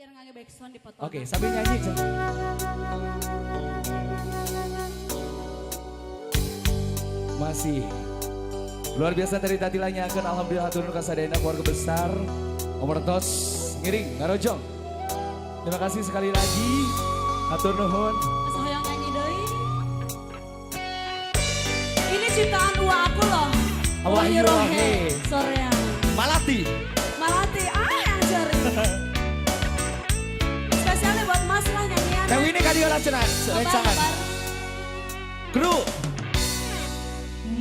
Biar ngangge backsound dipotong. Oke, sambil nyanyi. Masih luar biasa dari tadi lanyakan, alhamdulillah turun ke sadayana keluarga besar Omertos ngiring ngarojong. Terima kasih sekali lagi. Hatur nuhun. Asa hoyong nyanyi deui. Ini ciptaan uwa aku loh. Wahyu Rohe. Soreang. Malati. Malati, ah yang ceri. Spesialnya buat Mas lah nyanyian. Teh ini kali olah cenah, rencangan. Kru.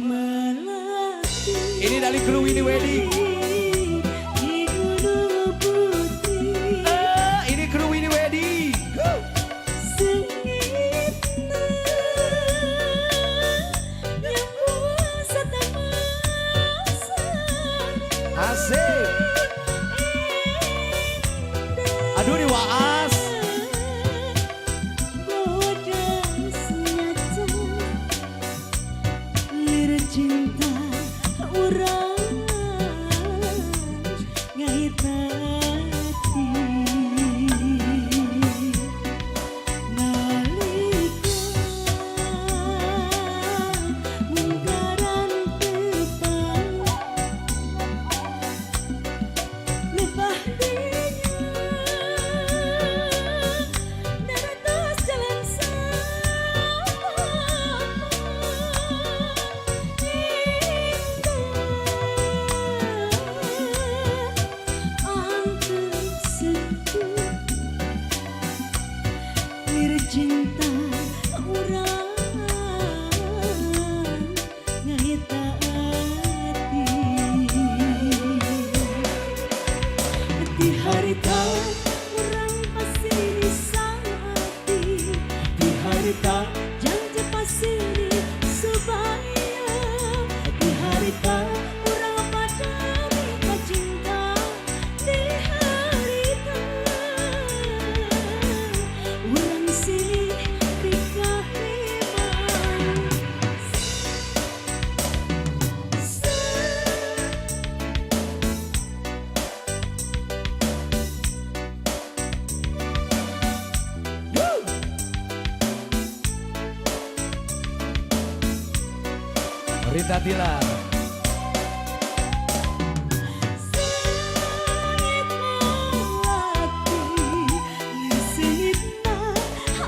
Melati. Ini dari kru Winnie Wedding. Di Gunung Putri. Ini kru Winnie Wedding. Go. Sengitna nyambung satamasari. Asik. Aduh di waas. Bodas nyata lir cinta urang ngait hati nalika mungkaran tepang lebah dinya naratos jalan sama indah antep sentuh lir cinta urang ngait hati. Di harita urang pasti saati, di harita janji pasti sebaya, di harita urang pada minta cinta, di harita urang silih pikahreman. Woo. Rita Tila. Sengit melati, sengitna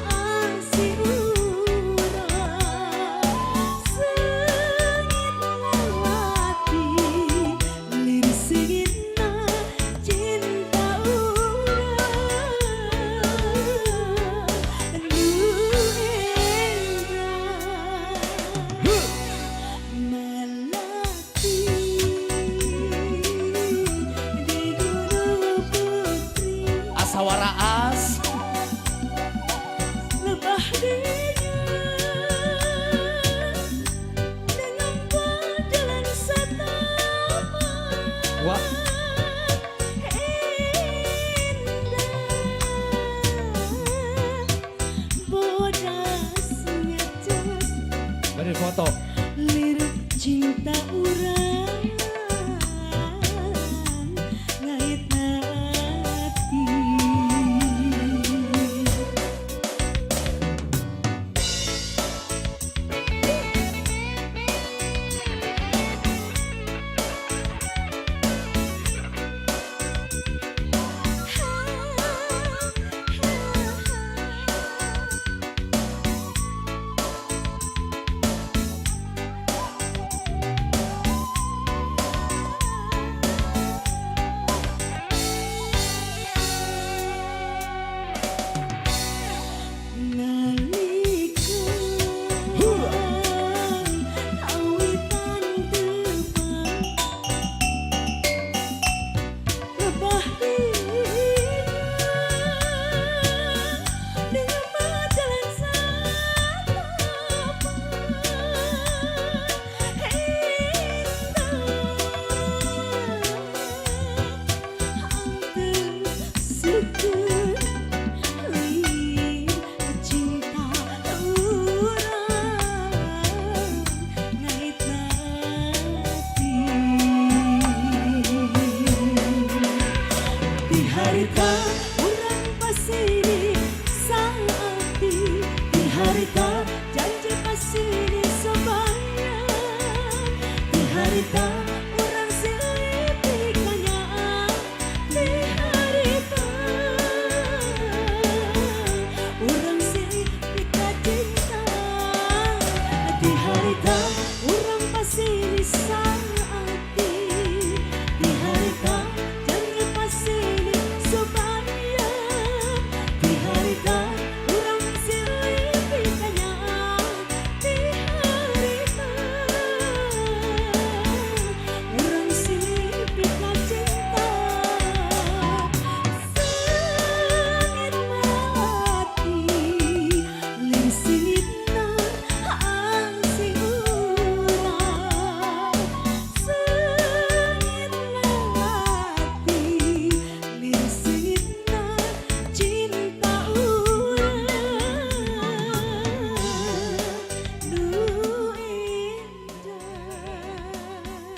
asih urang. Sengit melati, lir sengitna cinta urang. Nu endah. Melati di Gunung Putri. Asa waraas. Lebah dinya dengan jalan satama. Wah. Indah bodasnya jas Beri foto. lir cinta urang ngait hati.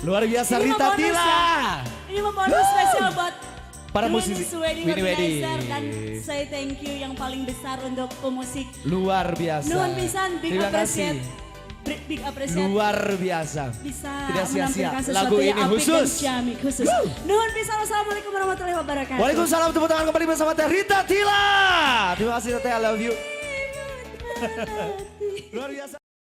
Luar biasa Ini mah Rita bonus Tila. ya. Ini mah bonus spesial buat Para musisi Winnie's Wedding Winnie Organizer Wedding. dan say thank you yang paling besar untuk pemusik. Luar biasa. Nuhun pisan, big Terima appreciate. kasih. Big, big appreciate. Luar biasa. Bisa Tidak sia-sia. menampilkan sesuatu Lagu yang ini apik khusus. dan ciamik khusus. Nuhun pisan, wassalamualaikum warahmatullahi wabarakatuh. Waalaikumsalam, tepuk tangan kembali bersama Teh Rita Tila. Terima kasih, Teteh, I love you. Luar biasa.